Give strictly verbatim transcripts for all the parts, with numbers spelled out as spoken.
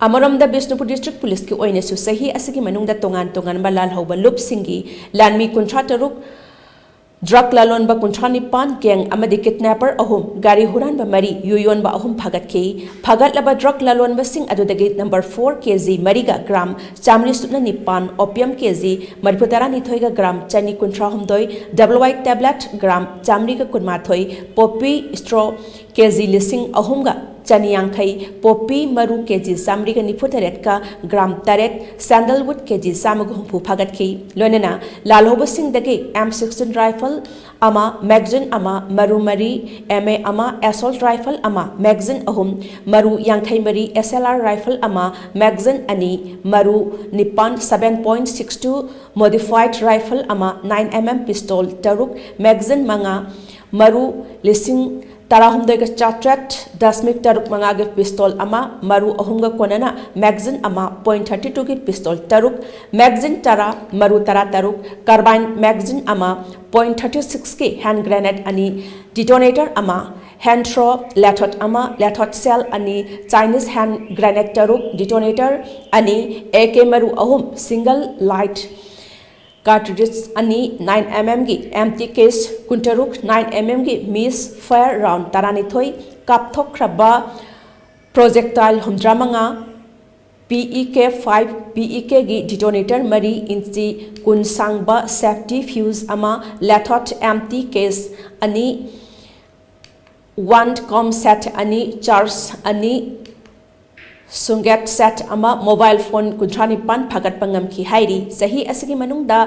ꯑꯃꯔꯣꯝꯗ, ꯕꯤꯁꯅꯨꯄꯨꯔ ꯗꯤꯁꯇ꯭ꯔꯤꯛ ꯄꯨꯂꯤꯁꯀꯤ ꯑꯣꯏꯅꯁꯨ ꯆꯍꯤ ꯑꯁꯤꯒꯤ ꯃꯅꯨꯡꯗ ꯇꯣꯉꯥꯟ ꯇꯣꯉꯥꯟꯕ ꯂꯥꯜꯍꯧꯕ ꯂꯨꯞꯁꯤꯡꯒꯤ ꯂꯥꯟꯃꯤ ꯀꯨꯟꯊ꯭ꯔꯥ ꯇꯔꯨꯛ, ꯗ꯭ꯔꯒ ꯂꯂꯣꯟꯕ ꯀꯨꯟꯊ꯭ꯔꯥ ꯅꯤꯄꯥꯟ, ꯒꯦꯡ ꯑꯃꯗꯤ ꯀꯤꯗꯅꯦꯄꯔ ꯑꯍꯨꯝ, ꯒꯥꯔꯤ ꯍꯨꯔꯥꯟꯕ ꯃꯔꯤ, ꯌꯨ ꯌꯣꯟꯕ ꯑꯍꯨꯝ ꯐꯥꯒꯠꯈꯤ꯫ ꯐꯥꯒꯠꯂꯕ ꯗ꯭ꯔꯒ ꯂꯂꯣꯟꯕꯁꯤꯡ ꯑꯗꯨꯗꯒꯤ ꯅꯝꯕꯔ ꯐꯣꯔ ꯀꯦ ꯖꯤ ꯃꯔꯤꯒ ꯒ꯭ꯔꯥꯝ ꯆꯥꯃꯔꯤ ꯁꯨꯞꯅ ꯅꯤꯄꯥꯟ, ꯑꯣꯄꯤꯌꯝ ꯀꯦ ꯖꯤ ꯃꯔꯤꯐꯨ ꯇꯔꯥꯅꯤꯊꯣꯏꯒ ꯒ꯭ꯔꯥꯝ ꯆꯅꯤ ꯀꯨꯟꯊ꯭ꯔꯥ ꯍꯨꯝꯗꯣꯏ, ꯗꯕꯜ ꯋꯥꯏꯠ ꯇꯦꯕ꯭ꯂꯦꯠ ꯒ꯭ꯔꯥꯝ ꯆꯥꯃꯔꯤꯒ ꯀꯨꯟꯃꯥꯊꯣꯏ, ꯄꯣꯄꯤ ꯁ꯭ꯇ꯭ꯔꯣ ꯀꯦ ꯖꯤ ꯂꯤꯁꯤꯡ ꯑꯍꯨꯝꯒ ꯆꯅꯤ ꯌꯥꯡꯈꯩ, ꯄꯣꯄꯤ ꯃꯔꯨ ꯀꯦ ꯖꯤ ꯆꯥꯃꯔꯤꯒ ꯅꯤꯐꯨ ꯇꯔꯦꯠꯀ ꯒ꯭ꯔꯥꯝ ꯇꯔꯦꯠ, ꯁꯦꯟꯗꯜꯋꯨꯗ ꯀꯦ ꯖꯤ ꯆꯥꯝꯃꯒ ꯍꯨꯝꯐꯨ ꯐꯥꯒꯠꯈꯤ꯫ ꯂꯣꯏꯅꯅ ꯂꯥꯜꯍꯧꯕꯁꯤꯡꯗꯒꯤ ꯑꯦꯝ ꯁꯤꯛꯁꯇꯤꯟ ꯔꯥꯏꯐꯜ ꯑꯃ, ꯃꯦꯒꯖꯤꯟ ꯑꯃ, ꯃꯔꯨ ꯃꯔꯤ, ꯑꯦꯝ ꯑꯦ ꯑꯃ, ꯑꯦꯁꯣꯜꯠ ꯔꯥꯏꯐꯜ ꯑꯃ, ꯃꯦꯒꯖꯤꯟ ꯑꯍꯨꯝ, ꯃꯔꯨ ꯌꯥꯡꯈꯩ ꯃꯔꯤ, ꯑꯦꯁ ꯑꯦꯜ ꯑꯥꯔ ꯔꯥꯏꯐꯜ ꯑꯃ, ꯃꯦꯒꯖꯤꯟ ꯑꯅꯤ, ꯃꯔꯨ ꯅꯤꯄꯥꯟ, seven point six two, modified rifle ꯑꯃ, ꯅꯥꯏꯟ ꯑꯦꯝ ꯑꯦꯝ ꯄꯤꯁꯇꯣꯜ ꯇꯔꯨꯛ, ꯃꯦꯒꯖꯤꯟ ꯃꯉꯥ, ꯃꯔꯨ ꯂꯤꯁꯤꯡ ꯇꯔꯥꯍꯨꯝꯗꯣꯏꯒ ꯆꯥꯇ꯭ꯔꯦꯠ ꯗꯁꯃꯤꯛ ꯇꯔꯨꯛ ꯃꯉꯥꯒꯤ ꯄꯤꯁꯇꯣꯜ ꯑꯃ, ꯃꯔꯨ ꯑꯍꯨꯝꯒ ꯀꯣꯟꯅꯅ ꯃꯦꯒꯖꯤꯟ ꯑꯃ, ꯄꯣꯏꯟꯠ ꯊꯥꯔꯇꯤ ꯇꯨꯒꯤ ꯄꯤꯁꯇꯣꯜ ꯇꯔꯨꯛ, ꯃꯦꯒꯖꯤꯟ ꯇꯔꯥ, ꯃꯔꯨ ꯇꯔꯥꯇꯔꯨꯛ, ꯀꯥꯔꯕꯥꯏꯟ ꯃꯦꯒꯖꯤꯟ ꯑꯃ, ꯄꯣꯏꯟꯠ ꯊꯥꯔꯇꯤ ꯁꯤꯛꯁꯀꯤ ꯍꯦꯟ ꯒ꯭ꯔꯦꯅꯦꯗ ꯑꯅꯤ, ꯗꯤꯇꯣꯅꯦꯇꯔ ꯑꯃ, ꯍꯦꯟ ꯊ꯭ꯔꯣ ꯂꯦꯊꯣꯠ ꯑꯃ, ꯂꯦꯊꯣꯠ ꯁꯦꯜ ꯑꯅꯤ, ꯆꯥꯏꯅꯤꯁ ꯍꯦꯟ ꯒ꯭ꯔꯦꯅꯦꯗ ꯇꯔꯨꯛ, ꯗꯤꯇꯣꯅꯦꯇꯔ ꯑꯅꯤ, ꯑꯦ ꯀꯦ ꯃꯔꯨ ꯑꯍꯨꯝ, ꯁꯤꯡꯒꯜ ꯂꯥꯏꯠ ꯀꯥꯔꯇ꯭ꯔꯤꯖ ꯑꯅꯤ, ꯅꯥꯏꯟ ꯑꯦꯝ ꯑꯦꯝꯒꯤ ꯑꯦꯝ ꯇꯤ ꯀꯦꯁ ꯀꯨꯟꯇꯔꯨꯛ, ꯅꯥꯏꯟ ꯑꯦꯝ ꯑꯦꯝꯒꯤ ꯃꯤꯁ ꯐꯥꯌꯔ ꯔꯥꯎꯟ ꯇꯔꯥꯅꯤꯊꯣꯏ, ꯀꯥꯞꯊꯣꯛꯈ꯭ꯔꯕ ꯄ꯭ꯔꯣꯖꯦꯛꯇꯥꯏꯜ ꯍꯨꯝꯗ꯭ꯔꯥꯃꯉꯥ, ꯄꯤ ꯏ ꯀꯦ ꯐꯥꯏꯚ, ꯄꯤ ꯏ ꯀꯦꯒꯤ ꯗꯤꯇꯣꯅꯦꯇꯔ ꯃꯔꯤ, ꯏꯟꯆꯤ ꯀꯨꯟ ꯁꯥꯡꯕ ꯁꯦꯐꯇꯤ ꯐ꯭ꯌꯨꯖ ꯑꯃ, ꯂꯦꯊꯣꯠ ꯑꯦꯝ ꯇꯤ ꯀꯦꯁ ꯑꯅꯤ, ꯋꯥꯟ ꯀꯣꯝ ꯁꯦꯠ ꯑꯅꯤ, ꯆꯥꯔꯖ ꯑꯅꯤ, ꯁꯨꯡꯒꯦꯠ ꯁꯦꯠ ꯑꯃ, ꯃꯣꯕꯥꯏꯜ ꯐꯣꯟ ꯀꯨꯟꯊ꯭ꯔꯥ ꯅꯤꯄꯥꯟ ꯐꯥꯒꯠꯄ ꯉꯝꯈꯤ ꯍꯥꯏꯔꯤ꯫ ꯆꯍꯤ ꯑꯁꯤꯒꯤ ꯃꯅꯨꯡꯗ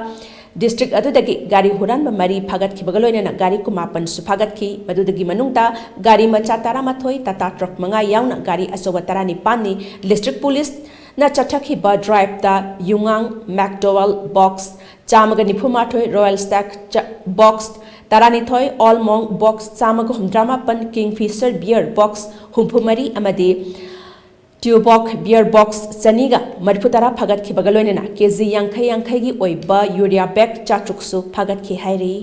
ꯗꯤꯁꯇ꯭ꯔꯤꯛ ꯑꯗꯨꯗꯒꯤ ꯒꯥꯔꯤ ꯍꯨꯔꯥꯟꯕ ꯃꯔꯤ ꯐꯥꯒꯠꯈꯤꯕꯒ ꯂꯣꯏꯅꯅ ꯒꯥꯔꯤ ꯀꯨꯟꯃꯥꯄꯟꯁꯨ ꯐꯥꯒꯠꯈꯤ꯫ ꯃꯗꯨꯗꯒꯤ ꯃꯅꯨꯡꯗ ꯒꯥꯔꯤ ꯃꯆꯥ ꯇꯔꯥꯃꯥꯊꯣꯏ, ꯇꯥꯇꯥ ꯇ꯭ꯔꯛ ꯃꯉꯥ ꯌꯥꯎꯅ ꯒꯥꯔꯤ ꯑꯆꯧꯕ ꯇꯔꯥꯅꯤꯄꯥꯟꯅꯤ꯫ ꯗꯤꯁꯇ꯭ꯔꯤꯛ ꯄꯨꯂꯤꯁꯅ ꯆꯠꯊꯈꯤꯕ ꯗ꯭ꯔꯥꯏꯚꯇ ꯌꯨꯉꯥꯡ ꯃꯦꯛꯗꯣꯋꯦꯜ ꯕꯣꯛꯁ ꯆꯥꯝꯃꯒ ꯅꯤꯐꯨ ꯃꯥꯊꯣꯏ, ꯔꯣꯌꯦꯜ ꯁ꯭ꯇꯦꯛ ꯆ-, ꯕꯣꯛꯁ ꯇꯔꯥꯅꯤꯊꯣꯏ, ꯑꯣꯜ ꯃꯣꯡ ꯕꯣꯛꯁ ꯆꯥꯝꯃꯒ ꯍꯨꯝꯗ꯭ꯔꯥ ꯃꯥꯄꯟ, ꯀꯤꯡꯐꯤꯁꯔ ꯕꯤꯌꯔ ꯕꯣꯛꯁ ꯍꯨꯝꯐꯨ ꯃꯔꯤ ꯑꯃꯗꯤ ꯇ꯭ꯌꯨꯕꯣꯛ ꯕꯤꯌꯔ ꯕꯣꯛꯁ ꯆꯅꯤꯒ ꯃꯔꯤꯐꯨ ꯇꯔꯥ ꯐꯥꯒꯠꯈꯤꯕꯒ ꯂꯣꯏꯅꯅ ꯀꯦ ꯖꯤ ꯌꯥꯡꯈꯩ ꯌꯥꯡꯈꯩꯒꯤ ꯑꯣꯏꯕ ꯌꯨꯔꯤꯌꯥ ꯕꯦꯒ ꯆꯥꯇ꯭ꯔꯨꯛꯁꯨ ꯐꯥꯒꯠꯈꯤ ꯍꯥꯏꯔꯤ꯫